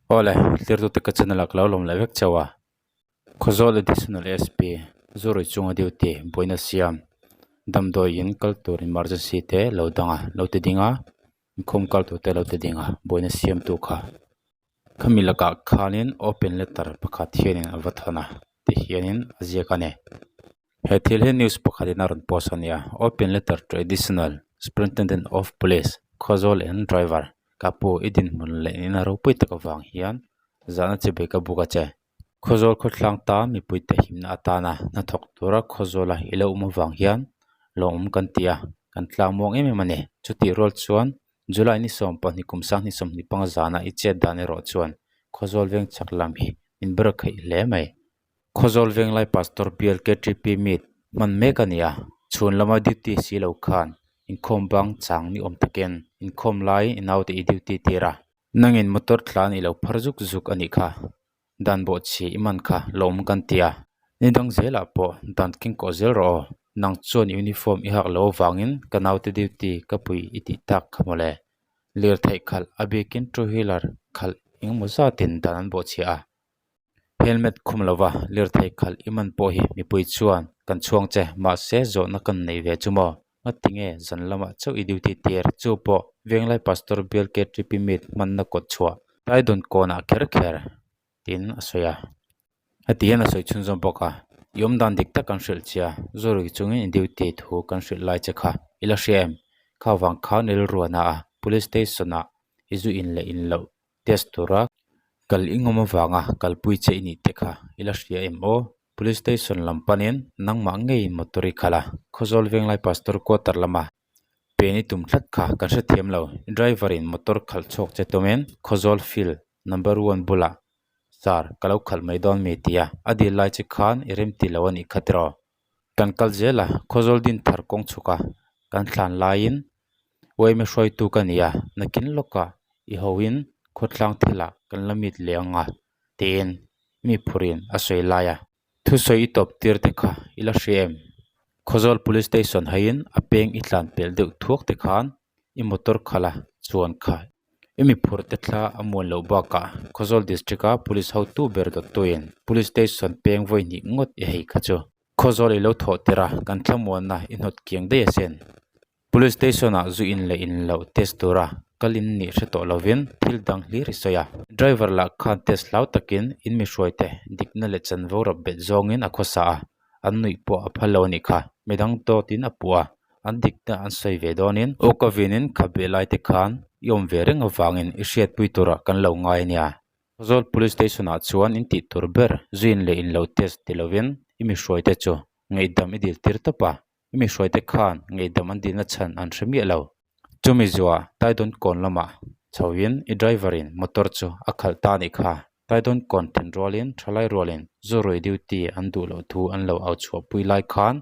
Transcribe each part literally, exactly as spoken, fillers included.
Awle, thlirtu te ka channel-a ka lo lawm leh vek cheu a. Khawzawl Additional S P, Zuorui chunga duty buoina siam, damdawiin kal tur emergency te lo dang a, lo ti ding a, inkhawm kal tur te lo ti ding a, buoina siamtu kha. Khami laka khanin open letter pakhat hianin a va thawn a, ti hianin a ziak a ni. He thil hi news pakhatin a rawn post a nia. Open letter to Additional Superintendent of Police, Khawzawl and driver. Ka pu, i dinhmun leh i na ropui tak avang hian zana chibai ka buk a che. Khawzawl khawtlang tan mipuite himna atana hnathawk tura Khawzawla i lo awm avang hian lawmawm kan ti a, kan tlangmuang em em a ni. Chutih rual chuan July ni sawm pahnih kum sanghnih sawmhnih panga zana i chet dan erawh chuan Khawzawl veng chhak lam hi min ber khaih hle mai. Khawzawl Venglai Pastor Bial K T P meet hman mek a ni a, chhun lama duty si lo khan inkhawm bang chang ni awm takin inkhawm lai i naute i duty tir a, nangin motor thlan i lo phar zuk zuk a nih kha, dan bawhchhia i man kha lawmawm kan ti a, ni dang zelah pawh dan kengkawh zel rawh aw, nang chuan uniform i hak lo avangin ka naute duty ka pui i tih tak kha mawle. Lirthei khalh a bikin two wheeler khalh engemaw zatin dan an bawhchhia a, helmet khum lova lirthei khalh i man pawh hi mipui chuan kan chhuang che, mahse, zawhna kan nei ve chu maw? Ngatinge zan lamah chauh i duty tir? Chu pawh Venglai Pastor Bial K T P meet hmanna kawt chhuah Taidawn kawnah kher kher, tiin a sawi a. Heti hian a sawi chhunzawm bawk a, i awm dan dik tak kan hrilh che a, Zuorui chungin i duty thu kan hrilh lai che kha i la hria em? Kha vang khan i rilru a na a, police station-ah i zu in leh in loh test tura kal i ngawm avanga kalpui che i nih te kha i la hria em aw? Police station lam panin nangmah ngeiin motor i khalh a, Khawzawl Venglai Pastor quarter lama pen i tum tlat kha kan hrethiam lo. Driver-in motor khalh chhuak che tumin Khawzawl field number one bulah, "Sir, ka lo khalh mai dawn mi?" tia a dil lai che khan i remti lo a nih kha tiraw. Kan kal zel a, Khawzawl din thar kawng chhuka kan thlan laiin, "Uai, mi hruaitu ka ni a, nakin lawka i hoin khawtlang thila kan la meet leh ang a," tiin mi phurin a sawi lai a. Thusawi i tawp tir te kha i la hria em? Khawzawl police station haiin a peng i tlan pel deuh thuak te khan i motor khalh a chuan kha i mi phur te thla a muan loh bakah Khawzawl district-a police hotu ber dawttuin police station peng vawi hnih ngawt i hei kha chu Khawzawl i lo thawh tir a, kan thlamuanna i hnawt kiang daih asin. Police station-ah zu in leh in loh test tura kal in nih hre tawh lovin thil dang hlir i sawi a. Driver lah khan test hlau takin in mihruaite dikna leh chanvo rap bet zawngin a khawsa a, an nuih pawh a phal lo a nih kha. Midang dawtin a puh a, an dikna an sawi ve dawnin, aw ka vinin kha beh lai te khan i awm ve reng avangin i hriatpui tura kan lo ngai a nia. Khawzawl police station-ah chuan in tih tur ber zu in leh in loh test ti lovin i mihruaite chu ngaihdam i dil tir tawp a, i mihruaite khan ngaihdam an dilna chhan an hre miah lo. Chumi zuah Taidawn kawn lamah chhoin i driver-in motor chu a khalh ta a nih kha. Taidawn kawn ṭhen rualin ṭhalai rualin Zuorui duty an duh loh thu an lo au chhuahpui lai khan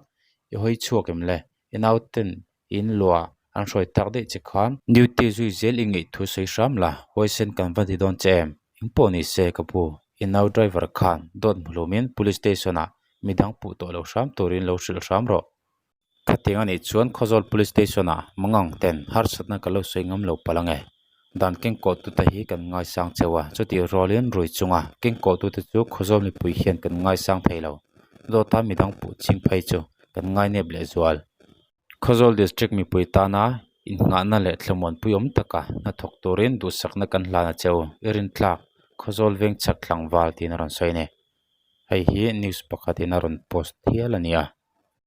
i hawi chhuak em le? I nauten in luah an hruai tak daih che khan duty zui zel i ngaih thu sawi hram la, huaisen kan va ti dawn che em? Engpawh ni se ka pu, i nau driver khan dawt hmu hlumin police station-ah midang puh tawh lo hram turin lo hrilh hram rawh. Khatiang a nih chuan Khawzawl police station-ah mangang ten harsatna ka lo sawi ngam lo palh ang e. Dan kengkawhtute hi kan ngaisang cheu a, chutih rualin Rui chunga kengkawhtute chu Khawzawl mipui hian kan ngaisang thei lo. Dawta midang puh ching phei chu kan ngai nep leh zual. Khawzawl district mipui tana innghahna leh thlamuanpui awm taka hnathawk turin duhsakna kan hlan a cheu. I rin thlak, Khawzawl veng chhak tlangval tiin a rawn sawi a ni. Hei hi news pakhatin a rawn post hial a ni a.